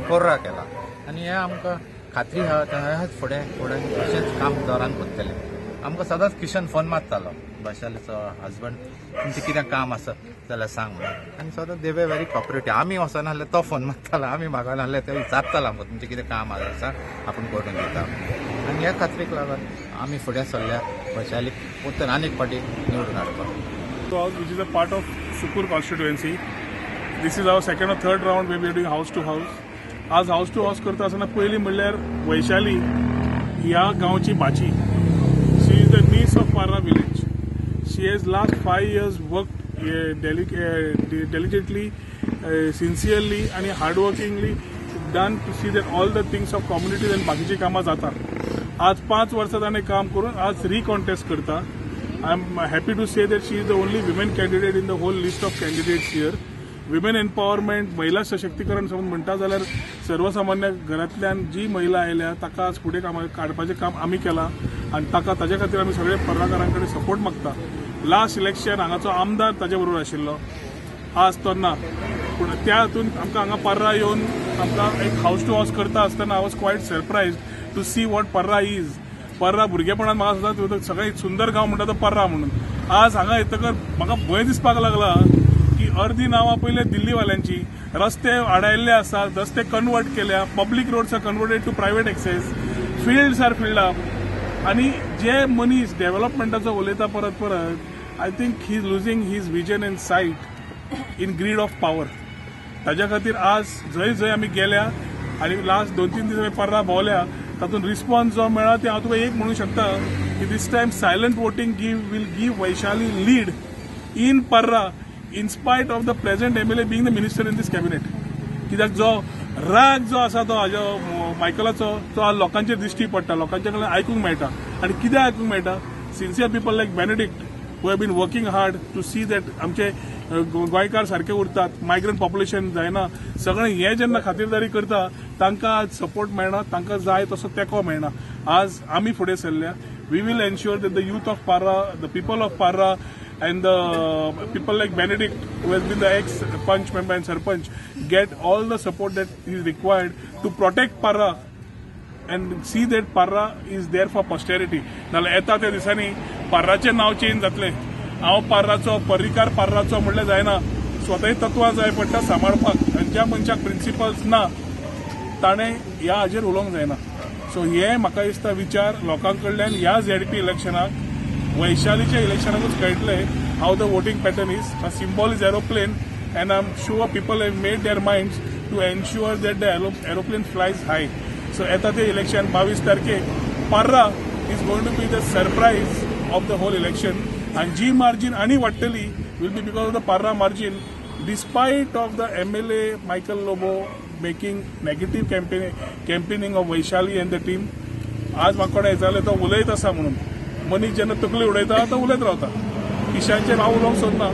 पर्रा केला आनी हें आमकां खात्री आहा, फुडें फुडें अशेंच काम जोरान करतलें. आमकां सदांच किशन फोन मारतालो, वैशालीचो हजबंड, तुमचें कितें काम आसा जाल्यार सांग म्हणून. आनी सदांच दे वर व्हेरी कॉपरेटीव. आमी वचना जाल्यार तो फोन मारतालो, आमी मागना जाल्यार ते विचारतालो आमकां तुमचें कितें काम आसा सांग, आपूण करून दिता. आनी ह्या खात्रीक लागून आमी फुडें सरल्या वैशालीक उत्तर आनीक फावटी निवडून हाडपाक. Which is a part of Sukur constituency. This is our second or third round where we are doing house to house. आज हाऊस टू हाऊस करता आसतना पयलीं म्हणल्यार वैशाली ह्या गांवची भाची. She is the niece of Parra village. She has last 5 years work diligently, sincerely आनी hardworkingly done to see that all the things of communities आनी बाकीची कामां जातात. आज 5 वर्सां ताणें काम करून आज रिकॉन्टेस्ट करता. I am happy to say that she is the only women candidate in the whole list of candidates here. Women empowerment, महिला सशक्तीकरण समज म्हणटा जाल्यार सर्वसामान्य घरांतल्यान जी महिला आयल्या ताका आज फुडें कामा काडपाचें काम आमी केलां आनी ताका ताजे खातीर आमी सगळे पर्राकारां कडेन सपोर्ट मागता. लास्ट इलेक्शन हांगाचो आमदार ताजे बरोबर आशिल्लो, आज तो ना. पूण त्या हातून आमकां हांगा पर्रा येवन आमकां एक हावस टू हावस करता आसतना I was quite surprise to see what Parra is. Parra भुरगेपणान म्हाका सुद्दां सगळ्यात सुंदर गांव म्हणटा तो पर्रा म्हणून. आज हांगा येतकर म्हाका भंय दिसपाक लागला की अर्दी नांवां पयले दिल्लीवाल्यांची, रस्ते आडायल्ले आसात, रस्ते कन्वर्ट केल्या, public roads are converted to private access, fields are filled up. आनी जे मनीस डेव्हलपमेंटाचो उलयता परत परत, I think he is losing his vision and sight in greed of power. ताज्या खातीर आज जंय जंय आमी गेल्या आनी लास्ट 2-3 दीस आमी पर्रा भोंवल्या, तातूंत रिस्पॉन्स जो मेळ्ळा ते हांव तुका एक म्हणूंक शकता की this time silent voting will give Vaishali lead in Parra in spite of the present MLA being the minister in this cabinet. कित्याक जो राग जो आसा तो हाजो मायकलाचो तो लोकांचेर दिश्टी पडटा, लोकांच्या कडल्यान आयकूंक मेळटा. आनी कित्याक आयकूंक मेळटा? Sincere people like Benedict who have been working hard to see that आमचे गोंयकार सारके उरतात, मायग्रंट पॉप्युलेशन जायना, सगळें हें जेन्ना खातीरदारी करता तांकां आज सपोर्ट मेळना, तांकां जाय तसो तेंको मेळना. आज आमी फुडें सरल्या. We will ensure that the youth of Parra, the people of Parra and the people like Benedict, who has been the ex-Panch member and Sarpanch, get all the support that is required to protect Parra and see that Parra is there for posterity. नाल्यार येता त्या दिसांनी पर्राचें नांव change जातलें. हांव पर्राचो, पर्रीकार पर्राचो म्हणल्यार जायना, स्वताय तत्वां जाय पडटा सांबाळपाक. आनी ज्या मनशाक प्रिंसिपल्स ना ताणें ह्या हाजेर उलोवंक जायना. सो हे म्हाका दिसता विचार लोकां कडल्यान ह्या झेडपी इलेक्शनाक, वैशालीच्या इलेक्शनाकूच कळटलें how the voting pattern is. A symbol is aeroplane and I am sure people have made their minds to ensure that the aeroplane flies high. So येता ते इलेक्शन 22 तारखेक Parra is going to be the surprise of the whole election. आनी जी margin आनी वाडटली will be because of the Parra margin, despite of the MLA Michael Lobo making negative campaigning of Vaishali and the team. आज म्हाका कोणें विचारलें तो उलयत आसा म्हणून, मनीस जेन्ना तकली उडयता तो उलयत रावता. किशाचेर हांव उलोवंक सोदना.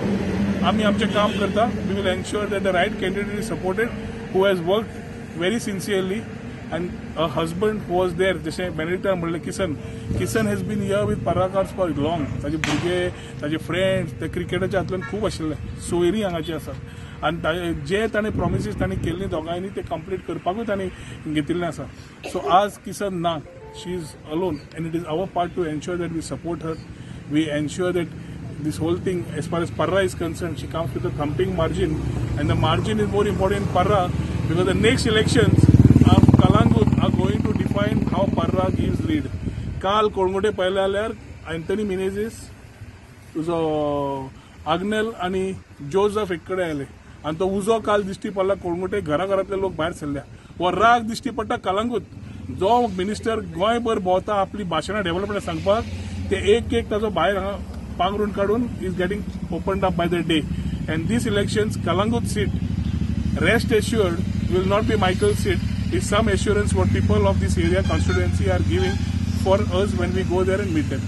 आमी आमचें काम करता. We will ensure that the right candidate is supported who has worked very sincerely and a husband who was there. जशें बेनेडिक्टान म्हणलें, Kisan, Kisan has been here with Parrakars for long. ताजे भुरगे, ताजे फ्रेंड्स ते क्रिकेटाच्या हातल्यान खूब आशिल्ले, सोयरी हांगाची आसात. आनी जे ताणें प्रॉमिसीस ताणें केल्ली दोगांयनी ते कंप्लीट करपाकूय ताणें घेतिल्लें आसा. सो आज किसन ना, she is alone and it is our part to ensure that we support her, we ensure that this whole thing as far as Parra is concerned, she comes with a thumping margin, and the margin is more important in Parra because the next elections of Calangute are going to define how Parra gives lead. काल कोळंगुटे पळयले जाल्यार Anthony Menezes, तुजो आग्नेल आनी Joseph एक कडेन आयले आनी तो उजो काल दिश्टी पडला कोळंगुटे, घरा घरांतले लोक भायर सरल्या. हो राग दिश्टी पडटा कलंगूट. जो मिनिस्टर गोंयभर भोंवता आपली भाशणां डेव्हलपमेंट सांगपाक, ते एक एक ताजो भायर हांगा पांगरून काडून is getting opened up by the day. And this elections Calangute seat, rest assured, will not be Michael's seat, is some assurance what people of this area constituency are giving for us when we go there and meet them.